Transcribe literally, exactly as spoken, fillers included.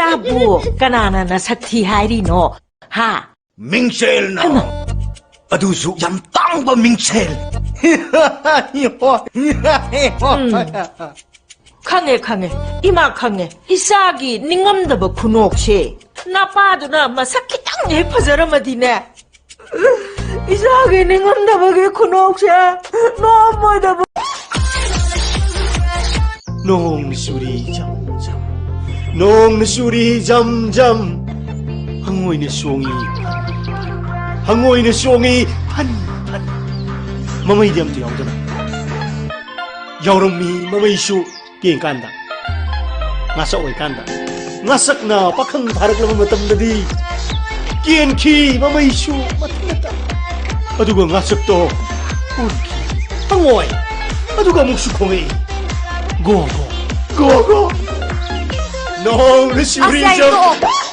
ꯇꯥꯕꯨ ꯀꯅꯥꯅ ꯅꯁꯛ ꯊꯤ ꯍꯥꯏꯔꯤꯅꯣ? ꯍꯥ? ꯃꯤꯡꯁꯦꯜꯅ꯫ ꯍꯩꯃꯥ꯫ ꯑꯗꯨꯁꯨ ꯌꯥꯝ ꯇꯥꯡꯕ ꯃꯤꯡꯁꯦꯜ꯫ ꯎꯝ꯫ ꯈꯪꯉꯦ, ꯈꯪꯉꯦ꯫ ꯏꯃꯥ, ꯈꯪꯉꯦ꯫ ꯏꯆꯥꯒꯤ ꯅꯤꯡꯉꯝꯗꯕ ꯈꯨꯅꯣꯛꯁꯦ꯫ ꯅꯄꯥꯗꯨꯅ ꯃꯁꯛ ꯈꯤꯇꯪ ꯍꯦꯛ ꯐꯖꯔꯝꯃꯗꯤꯅꯦ꯫ ꯏꯆꯥꯒꯤ ꯅꯤꯡꯉꯝꯗꯕꯒꯤ ꯈꯨꯅꯣꯛꯁꯦ ꯅꯣꯛꯑꯝꯃꯣꯏꯗꯕ꯫ ꯅꯣꯡꯅ ꯆꯨꯔꯤ ꯖꯝ ꯖꯝ, ꯅꯣꯡꯅ ꯆꯨꯔꯤ ꯖꯝ ꯖꯝ꯫ ꯍꯪꯉꯣꯏꯅ ꯆꯣꯡꯉꯤ, ꯍꯪꯉꯣꯏꯅ ꯆꯣꯡꯉꯤ, ꯐꯟ ꯐꯟ꯫ ꯃꯃꯩꯗꯤ ꯑꯝꯇ ꯌꯥꯎꯗꯅ꯫ ꯌꯥꯎꯔꯝꯃꯤ ꯃꯃꯩꯁꯨ꯫ ꯀꯦꯟꯀꯥꯟꯗ, ꯉꯥꯆꯛ ꯑꯣꯏꯀꯥꯟꯗ, ꯉꯥꯆꯛꯅ ꯄꯥꯈꯪ ꯐꯥꯔꯛꯂꯕ ꯃꯇꯝꯗꯗꯤ ꯀꯦꯟꯈꯤ ꯃꯃꯩꯁꯨ ꯃꯊꯟꯇ꯫ ꯑꯗꯨꯒ ꯉꯥꯆꯛꯇꯣ ꯎꯔꯛꯈꯤ ꯍꯪꯉꯣꯏ꯫ ꯑꯗꯨꯒ ꯑꯃꯨꯛꯁꯨ ꯈꯣꯡꯉꯛꯏ, "ꯒꯣ ꯒꯣ, ꯒꯣ ꯒꯣ, ꯅꯣꯡꯅ ꯆꯨꯔꯤ ꯑꯁ, ꯌꯥꯏ, ꯖꯝ ꯇꯣꯛꯑꯣ꯫